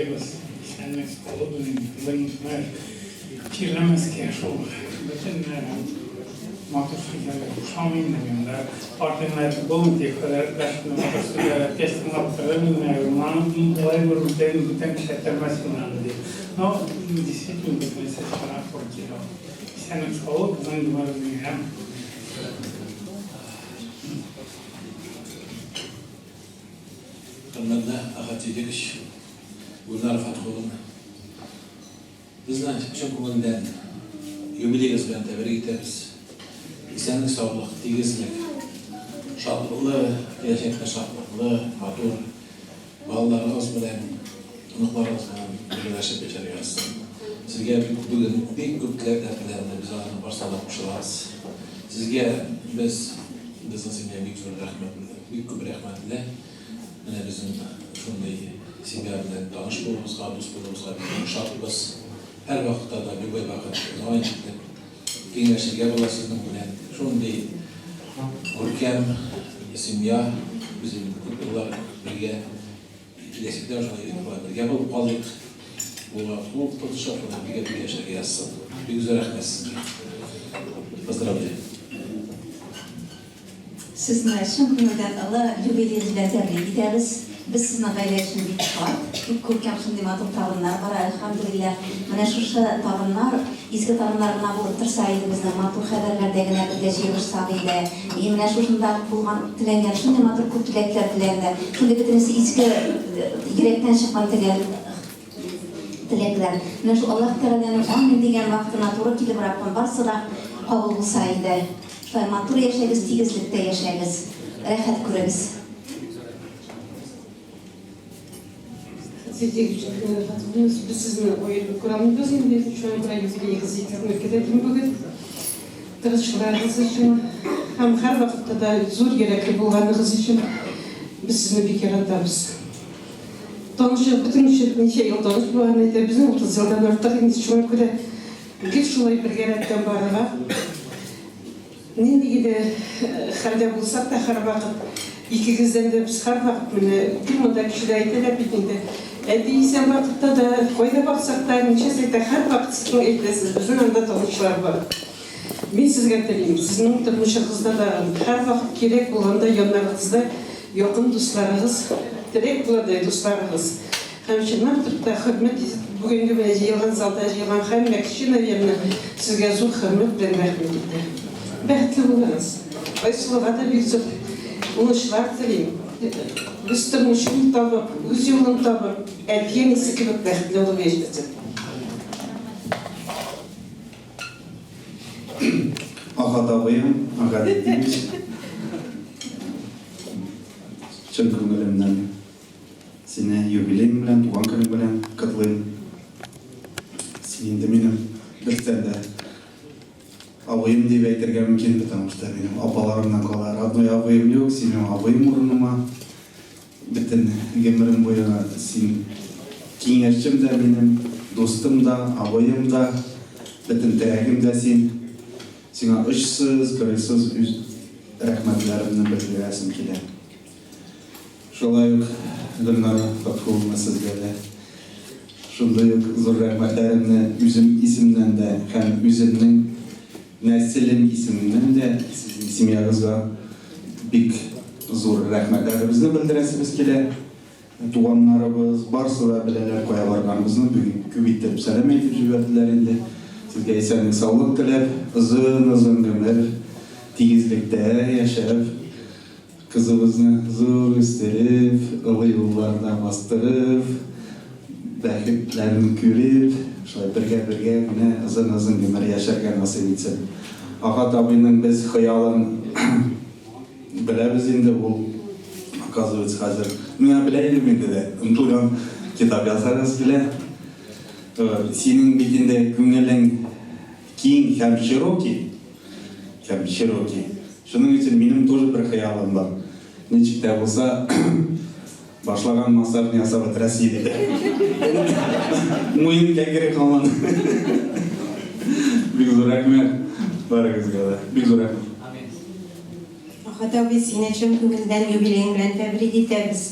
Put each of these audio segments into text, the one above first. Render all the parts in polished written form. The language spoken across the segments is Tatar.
котлыйбыз. Исәнлек, саулык белән, озын гомер, чирләмәскә шул. Бөтен матур сүзләргә кушам инде мин дә. Артыңнан әйтеп булмый, тик хәзрәтләр матур сүзләр әйткәч тыңлап тордым инде. Моны болай бер бүтән бүтән кеше әйттермәс инде аны дип. Но действительно бөтенесе чынга туры килә. Исәнлек, саулык, озын гомер үзеңә. Хөрмәтле Әхәт Сидикович, Гөлнара Фәтхулловна, безне чын күңелдән юбилеегыз белән тәбрик итәбез. Исәнлек-саулык, тигезлек, шатлыклы, киләчәктә шатлыклы, матур балаларыгыз белән, оныкларыгыз белән берләшеп яшәргә язсын. Сезгә бүген бик күп теләкләр теләнде, без аларның барысына да кушылабыз. Сезгә без, безнең семья бик зур рәхмәт, бик күп рәхмәтле. Менә безнең шундый семья белән таныш булуыбызга, дус булуыбызга бик шатбыз. Һәрвакытта да, любой вакыт звонить итеп, киңәшергә була сезнең белән. Шундый күркәм семья, без инде күп еллар бергә, киләчәктә шулай бергә булып калыйк. Кулга кул тотышып, шулай бергә-бергә яшәргә язсын. Бик зур рәхмәт сезгә. Поздравляю. Сезне чын күңелдән олы юбилеегыз белән тәбрик итәбез. Без сезнең гаилә өчен бик шат. Бик күркәм шундый матур табыннар бар, әлхәмдүлилләһ. Менә шушы табыннар, изге табыннар гына булып торса иде, безнең матур хәбәрләрдә генә бергә җыелышсак иде. И менә шушында булган, теләнгән шундый матур күп теләкләр теләнде. Шундый бөтенесе изге йөрәктән чыккан төгәл теләкләр. Менә шул Аллаһ Тәгаләнең амин дигән вакытына туры килеп, Раббым, барсы да кабул булса иде. Шулай матур яшәгез, тигезлектә яшәгез. Рәхәт күрегез. Без сезне аерып күрә алмыйбыз инде, шуңа күрә юбилеегыз җиткәннеке дә дим бүген. Тырышлыгыгыз өчен һәм һәрвакытта да зур йөрәкле булганыгыз өчен без сезне бик яратабыз. Танышып, бөтен кеше ничә ел таныш булганын әйтә, безнең 30 елдан артык инде, шуңа күрә гел шулай бергә рәттән барырга. Нинди генә хәлдә булсак та, һәрвакыт икегездән дә без һәрвакыт менә гел монда кешеләр әйтәләр бит инде, әти исән вакытта да, кайда барсак та, ничәсәк тә, һәрвакыт сезнең әйтәсез, безнең анда танышлар бар. Мин сезгә телим, сезнең тормышыгызда да һәрвакыт кирәк булганда яннарыгызда якын дусларыгыз, терәк булырдай дусларыгыз һәм чынлап торып та хөрмәт итеп, бүгенге менә җыелган залда җыелган һәммә кеше, наверное, сезгә зур хөрмәт белән рәхмәт әйтә. Бәхетле булыгыз. Айсылуга да бик зур уңышлар телим. Үз тормышын табып, үз юлын табып, әти-әнисе кебек бәхетле булып яшәсен. Ахат абыем, Агадетдинович, чын күңелемнән сине юбилеең белән, туган көнең белән котлыйм. Син инде минем берсен дә абыем дип әйтергә мөмкин, потому что минем апаларымнан кала родной абыем юк, син минем абыем урыныма. Бөтен гомерем буена син киңәшчем дә минем, дустым да, абыем да, бөтен терәгем дә син. Сиңа очсыз, кырыйсыз үз рәхмәтләремне белдерәсем килә. Шулай ук, Гөлнара Фәтхулловна, сезгә дә шундый ук зур рәхмәтләремне үзем исемнән дә һәм үземнең Нәселем исеменнән дә сезнең семьягызга бик зур рәхмәтләребезне белдерәсебез килә. Туганнарыбыз барсы да беләләр кая барганыбызны, бүген күп иттереп сәлам әйтеп җибәрделәр инде. Сезгә исәнлек-саулык теләп, озын-озын гомер, тигезлектә яшәп, Кызыбызны зур үстереп, олы юлларда бастырып, бәхетләрен күреп, шулай бергә-бергә генә озын-озын гомер яшәргә насыйп итсен. Ахат абыйның без хыялын беләбез инде, ул, оказывается, хәзер, мин аны белә идем инде дә, омтылган китап язаргысы килә. Синең бит инде күңелең киң һәм широкий, һәм широкий. Шуның өчен минем тоже бер хыялым бар. Ничек тә булса, башлаган массажны ясап бетерәсе иде. Муен кәкре калган. Бик зур рәхмәт барыгызга да. Бик зур рәхмәт. Әхәт абый, сине чын күңелдән юбилеең белән тәбрик итәбез.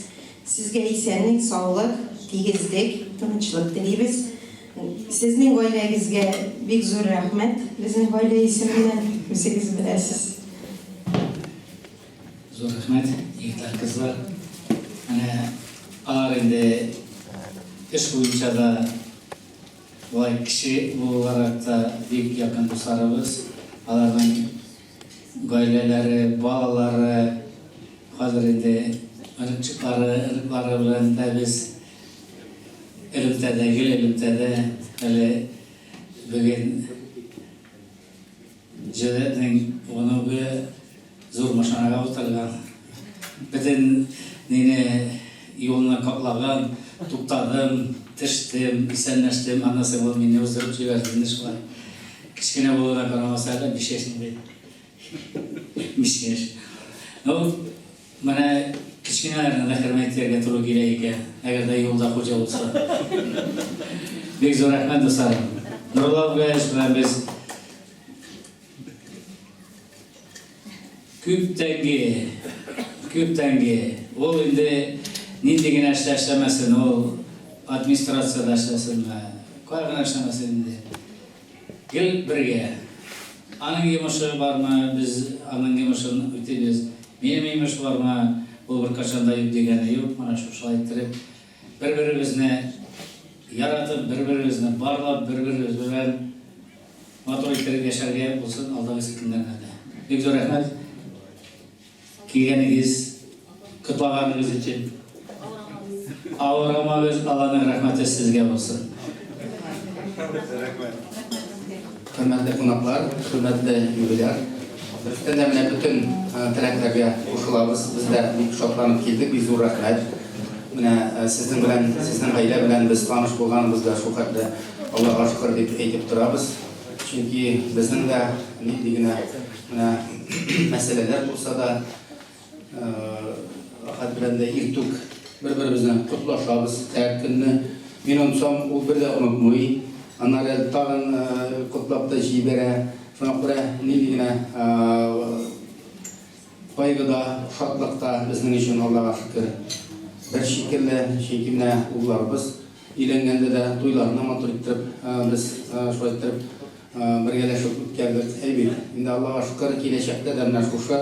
Сезгә исәнлек, саулык, тигезлек, тынычлык телибез. Сезнең гаиләгезгә бик зур рәхмәт, безнең гаилә исеменнән, үзегез беләсез. Зур рәхмәт, егетләр, кызлар. Менә алар инде эш буенча да, болай кеше буларак та бик якын дусларыбыз. Аларның гаиләләре, балалары, хәзер инде оныкчыклары, оныклары белән дә без элемтәдә, гел элемтәдә. Әле бүген Җәүдәтнең оныгы зур машинага утырган. Бөтен мине юлны каплаган, туктадым, төштем, исәнләштем, аннан соң ул мине уздырып җибәрде инде шулай. Кечкенә булуына карамаса әле, биш яшь инде. Биш яшь. Ну, менә кечкенәләрне дә хөрмәт итәргә туры килә икән, әгәр дә юлда хуҗа булса. Бик зур рәхмәт, дусларым. Нурулла Абгаевич белән без күптәнге, күптәнге. Ул инде нинди генә эштә эшләмәсен, ул администрациядә эшләсенме, кая гына эшләмәсен инде. Гел бергә. Аның йомышы бармы, без аның йомышын үтибез. Минем йомыш бармы, ул беркайчан да юк дигәне юк. Менә шушылай иттереп, бер-беребезне яратып, бер-беребезне барлап, бер-беребез белән матур иттереп яшәргә булсын алдагысы көннәрдә дә. Бик зур рәхмәт килгәнегез, котлаганыгыз өчен. Авырамагыз, Алланың рәхмәте сезгә булсын. Хөрмәтле кунаклар, хөрмәтле юбиляр, дөрестән дә менә бөтен теләкләргә кушылабыз. Без дә бик шатланып килдек, бик зур рәхмәт. Менә сезнең белән, сезнең гаилә белән без таныш булганыбызда шулхәтле Аллага шөкер дип әйтеп торабыз. Чөнки безнең дә нинди генә менә мәсьәләләр булса да, Әхәт белән дә иртүк бер-беребезне котлашабыз һәр көнне. Мин онытсам, ул бер дә онытмый. Аннары тагын котлап та җибәрә. Шуңа күрә нинди генә кайгы да, шатлык та безнең өчен, Аллага шөкер, бер шикелле. Чөнки менә улларыбыз өйләнгәндә дә туйларны матур иттереп без шулай иттереп бергәләшеп үткәрдек. Әй бит, инде Аллага шөкер, киләчәктә дә менә шушы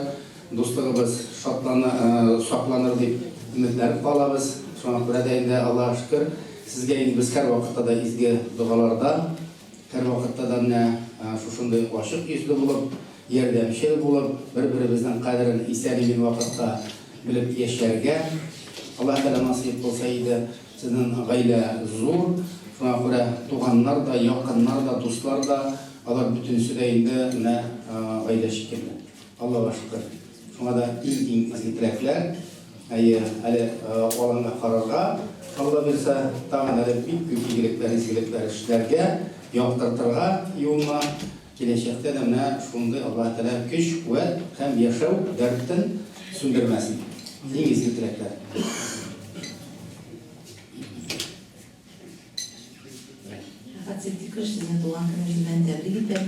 дуслыгыбыз шатланы, сакланыр дип өметләнеп калабыз. Шуңа күрә дә инде Аллага шөкер, сезгә инде без һәрвакытта да изге догаларда, һәрвакытта да менә шушындый ачык йөзле булып, ярдәмчел булып, бер-беребезнең кадерен исән-имин вакытта белеп яшәргә Аллаһ Тәгалә насыйп кылса иде. Сезнең гаилә зур, шуңа күрә туганнар да, якыннар да, дуслар да, алар бөтенесе дә инде менә гаилә шикелле. Аллага шөкер. Шуңа да иң-иң изге теләкләр. Әйе, әле аланга карарга, Алла бирсә, тагын әле бик күп игелекләр, изгелекләр эшләргә, яктыртырга юлны. Киләчәктә дә менә шундый Аллаһы Тәгалә көч, куәт һәм яшәү дәртен сүндермәсен. Иң изге теләкләр. Рәфат Ситдикович, сезне туган көнегез белән тәбрик итәм.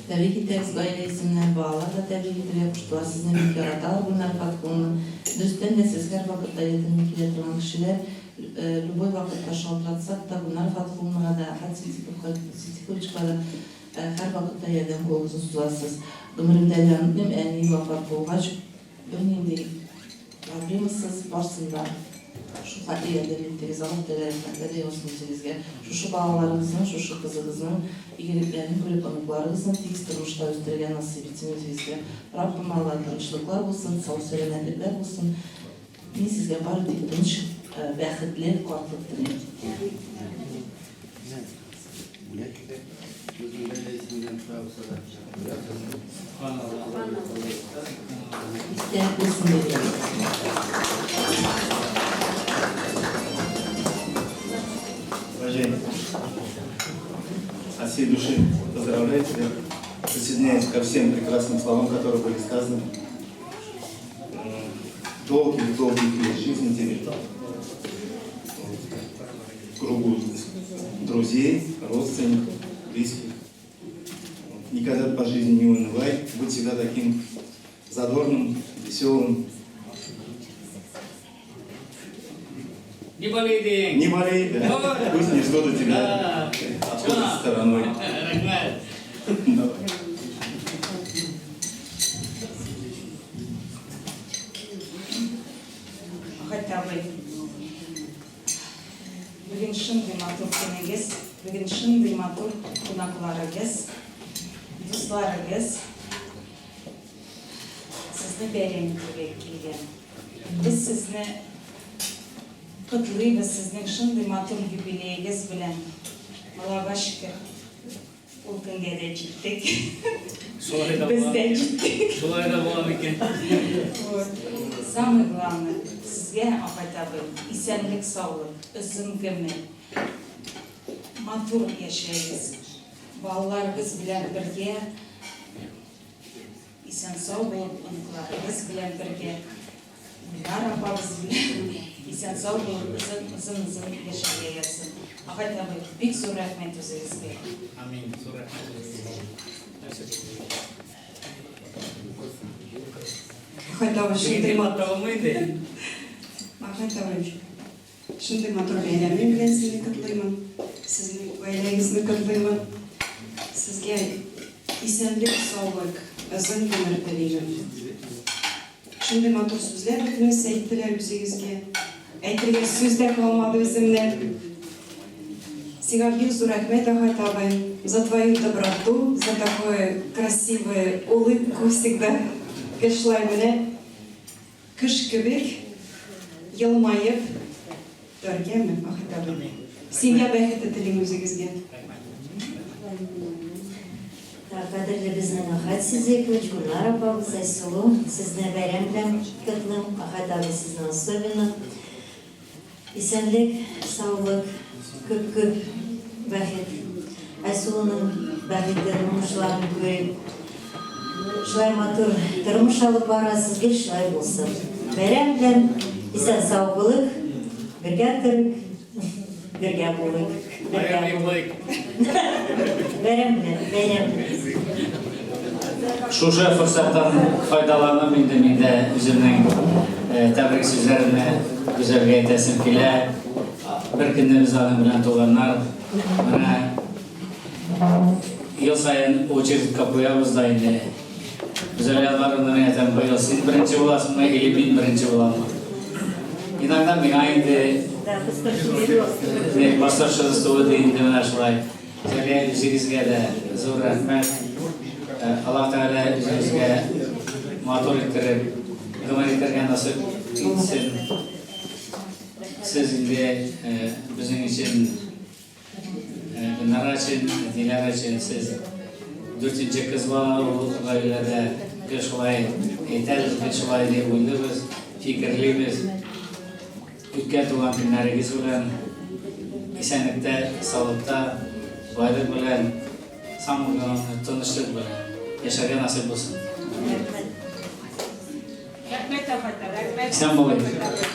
Тәбрик итәбез гаилә исеменнән, балалар да тәбрик итәргә куштылар. Сезне бик яраталар, Гөлнар Фаткуловна. Дөрестән дә, сез һәрвакытта ярдәмгә килә торган кешеләр. Любой вакытта шалтыратсак та, Гөлнар Фаткуловнага да, Әхәт Ситдиковичка да һәрвакытта ярдәм кулыгызны сузасыз. Гомеремдә дә онытмыйм, әни вафат булгач, бернинди проблемасыз барсын да шул хәтле ярдәм иттегез. Аллаһ Тәгалә рәхмәтләр дә яусын үзегезгә. Шушы балаларыгызның, шушы кызыгызның игелекләрен күреп, оныкларыгызны тигез тормышта үстерергә насыйп итсен үзегезгә. Раббым Алла, тынычлыклар булсын, сау-сәламәтлекләр булсын. Мин сезгә бары тик тыныч, бәхетле картлык телим. Истәлек булсын дип. Уважаемый, от всей души поздравляю тебя. Присоединяюсь ко всем прекрасным словам, которые были сказаны. Долгих-долгих лет жизни тебе. В кругу друзей, родственников, близких. Никогда по жизни не унывай, будь всегда таким задорным, веселым. Не. болей дим. Не болей, да. Пусть невзгоды тебя обходят стороной. Рәхмәт. Давай. Әхәт абый, бүген шундый матур көнегез, бүген шундый матур кунакларыгыз, дусларыгыз сезне бәйрәм итәргә килгән. Без сезне котлыйбыз сезнең шундый матур юбилеегыз белән. Аллага шөкер, ул көнгә дә җиттек. Шулай да Без була. дә җиттек. Шулай да була микән? Вот. Самое главное, сезгә, Әхәт абый, исәнлек-саулык, озын гомер, матур яшәгез. Балаларыгыз белән бергә исән-сау булып, оныкларыгыз белән бергә, Гөлнар апабыз белән исән-сау булып, озын, озын-озын яшәргә язсын. Әхәт абый, бик зур рәхмәт үзегезгә. Амин. Зур рәхмәт үзегезгә. Әхәт абый, шундый матур. Табылмый инде. Әхәт абый, шундый матур бәйрәмең белән сине котлыймын. Сезнең гаиләгезне котлыймын. Сезгә исәнлек, саулык, озын гомер телимен. Шундый матур сүзләр бөтенесе әйттеләр үзегезгә. Әйтергә сүз дә калмады үземнән. Сиңа бик зур рәхмәт, Әхәт абый, за твою доброту, за такую красивую улыбку всегда. Гел шулай менә кыш кебек елмаеп торгәме, Әхәт абый? Семья бәхете телим үзегезгә. Кадерле безнең Әхәт Сидзикович, Гөлнар апабыз, Айсылу, сезне бәйрәм белән котлыйм, Әхәт абый сезне особенно. Исәнлек, саулык, күп-күп бәхет. Айсылуның бәхетен, уңышларын күреп, шулай матур тормыш алып барасыз, гел шулай булсын. Бәйрәм белән исән-сау булыйк, бергә торыйк, бергә булыйк. Бергә булыйк. Бәйрәм белән, бәйрәм белән. Шушы форсаттан файдаланып инде мин дә үземнең тәбрик сүзләремне Гүзәлгә әйтәсем килә. Бер көнне без аның белән туганнар. Менә ел саен очередька куябыз да инде. Гүзәл Январовна, мин әйтәм, быел син беренче буласыңмы или мин беренче буламмы? Иногда миңа инде по старшинству ди инде менә шулай. Зәлия, үзегезгә дә зур рәхмәт. Аллаһ Тәгалә үзегезгә матур иттереп гомер итәргә насыйп итсен. Сез инде безнең өчен, Гөлнара өчен, әтиләр өчен сез дүртенче кыз бала ул гаиләдә. Гел шулай әйтәбез, гел шулай дип уйлыйбыз, фикерлибез. Үткән туган көннәрегез белән, исәнлектә, саулыкта, байлык белән, самое главное, тынычлык белән яшәргә насыйп булсын. Рәхмәт, Әхәт. Рәхмәт. Исән булыгыз.